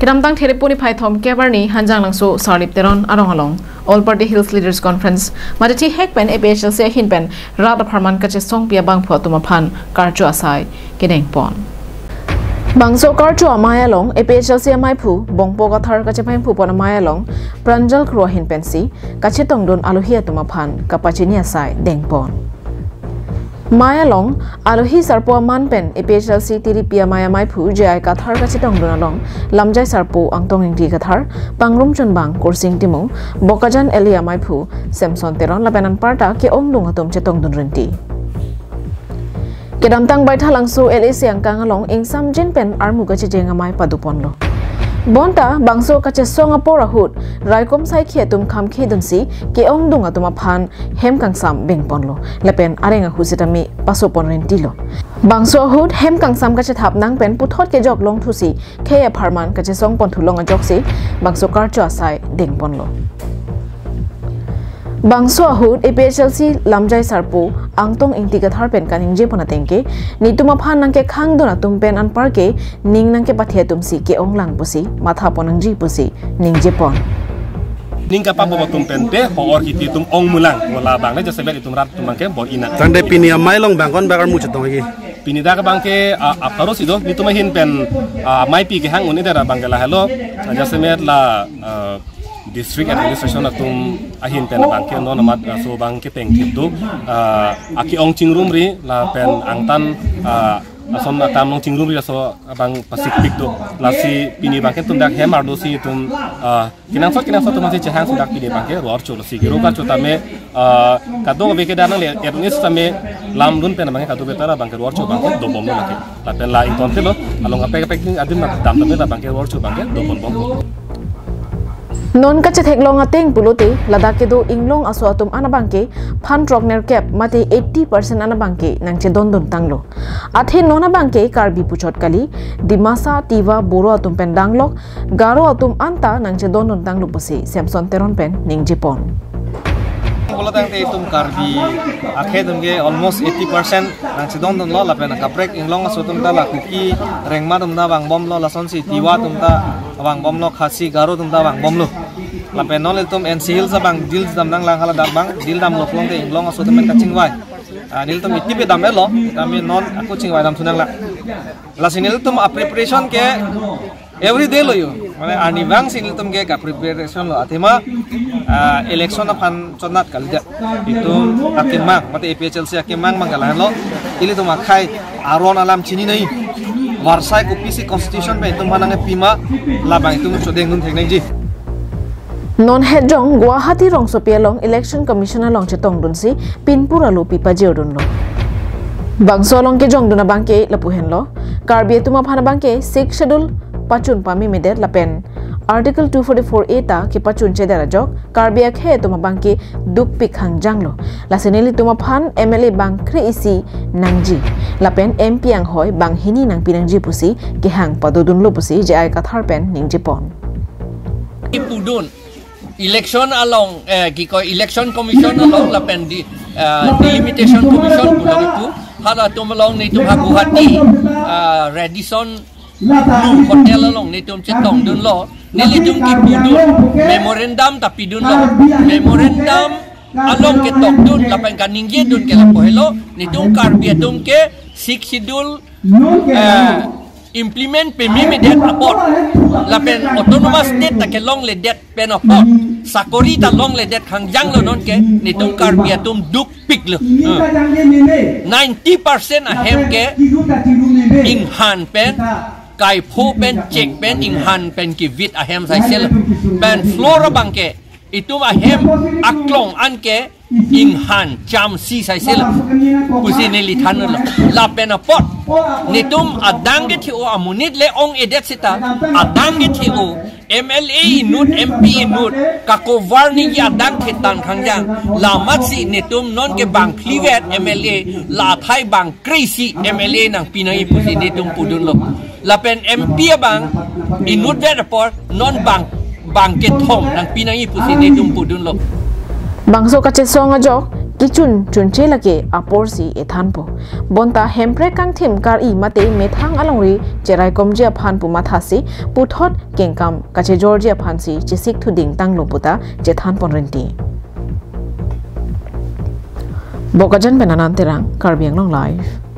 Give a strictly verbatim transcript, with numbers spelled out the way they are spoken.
Kedamtang Therepuni phai thom kebarni Hanjanglangso Sarlip Teron arong along All Party Hills Leaders Conference mate thihek pen A P H L C ahin pen rat apharman kachesongpi abangphu atum aphan karcho asai kedengpon. Bangso karcho amei along A P H L C ameiphu Bongpo Kathar kachepahingphupon amei along Pranjal Kro ahin pensi kachetongdun alohi atum aphan kapachini asai dengpon. Mei along alohi sarpo aman pen A P H L C tiripi amei ameiphu J I Kathar kachetongdun along lamjai sarpo Angtong Ingti Kathar, pangrum chunbang Kursing Timung, Bokajan L A ameiphu Samson Teron lapen anparta ke-ongdung atum chetongdun rinti. Kedamtang Baithalangso L A C angkang along ingsamjin pen armu kachejeng amei padoponlo. Bonta bangso kachesong apor ahut raikom saikhi atum khamkhidunsi ke-ongdung atum aphan hem kangsam bengponlo lapen areng ahu sitame pasopon rintilo. Bangso ahut hem kangsam kachethap nang pen puthot kejok longthusi khei apharman kachesongpon thulong ajoksi bangso karcho asai dengponlo. Bangso ahut A P H L C lamjai sarpo Angtong Ingti Kathar pen kaningjepon ateng ke netum aphan nangkekhangdun atum pen anpar ke ning nangkepathe atumsi ke-onglang pusi mathapon nangji pusi ningjepon. Ning kapabo atum pen te ho-or kiti atum ongmulang, mo labang le jasemet itum rat atum abangke bor-i nang. Tangte pini amei along bang konbak armu chetong lagi? Pini dak abangke, ah, aparo si do, netum ahin pen, ah, meipi kehang un-edet abangke lahelo, ah, jasemet la, ah, district administration atum ahin pen abangke non amat, ah, so abangke pengthip do, ah, ake-ong chingrumri lapen angtan, ah, ason akam along chingrumri laso abang pasikpik do. Lasi pini abangke netum dak hem arlosi netum, ah, kenangsot kenangsot atum si chehangsi dak pini abangke ro-archo, lasi kero karcho tame, ah, kadokave ke dak nangle-et un-e sitame lamdun pen abangke kadokave ta la abangke ro-archo abangke dobomlo lake. Lapen la ingtontelo, along kaprek kaprek adim dam tame la abangke ro-archo abangke dobom bomlo. Non kachetheklong ateng pulote ladak kedo inglong aso atum an abangke phan throknerkep mate eighty percent an abangke nangchedondun tanglo. Athe non abangke Karbi puchot kali, Dimasa, Tiwa, Boro atum pen danglok, Garo atum anta nangchedondun tanglo pusi Samson Teron pen ningjepon. Pulo tangte itum Karbi akhei atum ke almost eighty percent nangchedondunlo, lapen kaprek inglong aso atum ta la Kuki, Rengma atum ta vangbomlo, lasonsi Tiwa atum ta vangbomlo, Khasi, Garo atum ta vangbomlo. Lapen non ilitum N C Hills abang deal dam nanglang, hala dak abang deal damlo pulote inglong aso atum pen kachingvai. Ah, nelitum itipi dam-etlo, tame non ako chingvai damthu nanglang. Lasi nelitum a-preparation ke every day lo yo. Mane arnivang si nelitum ke ka-preparation lo. Athema, ah, election aphan chonat kalidet. Itum akemang, mate A P H L C akemang abangke lahenlo. Ilitum akhei aron alam chinine. Varsai kopisi constitution pen itum aphan nangkepima, labang itum chodengdun thek nangji. Non hetjong Guwahati rongsopi along Election Commission along chetongdunsi pinpur alopi pajirdunlo. Bangso along kejongdun abangke lapu henlo, Karbi atum aphan abangke Sixth Schedule pachun pamemedet lapen Article two forty-four A ta kepachunchedet ajok Karbi akhei atum abangke dukpik hangjanglo. Lasi nelitum aphan M L A bang kre-isi nangji lapen M P anghoi banghini nangpi nangji pusi kehang padodunlo pusi J I Kathar pen ningjepon. Ipudun election along, eh, kikoi Election Commission along lapen di, eh, Delimitation Commission pulo ipu. Hala atum along netum ha Guwahati, eh, Radisson Blu Hotel along netum chetongdunlo. Nelitum kipudun memorandum ta pidunlo. Memorandum along ketokdun lapen kaningjedun ke lapu helo. Netum Karbi atum ke Sixth Schedule, eh, implement pememedet apot, lapen autonomous state ta kelongledet pen apot, sakori ta longledet hangjanglo, nonke netum Karbi atum dukpiklo. Hmm. Ninety percent ahem ke inghan pen, kaipho pen, chek pen, inghan pen kivit ahem saiselo. Pen floor abangke itum ahem aklong anke inghan chamsi saiselo pusi neli thanlo. Lapen apot netum adang kethe-o amonit le ong-edet seta, adang kethe-o M L A inut, M P inut kakovar ningje adang thetang khangjang. La amatsi netum nonke bang phlivet M L A, la athai bang kre-isi M L A nangpi nangji pusi netum pudunlo. Lapen M P abang inutvet apor non bang, bang kethom nangpi nangji pusi netum pudunlo. Bangso kachesong ajok ichun chunche lake aporsi ethanpo. Bonta hemprek kangthim kar-i mate methang alongri cheraikomji aphan pu mathasi puthot kengkam kachejorji aphansi chesik thuding tanglo puta chethanpon rinti. Bokajan pen Anand Terang, Karbi Anglong Live.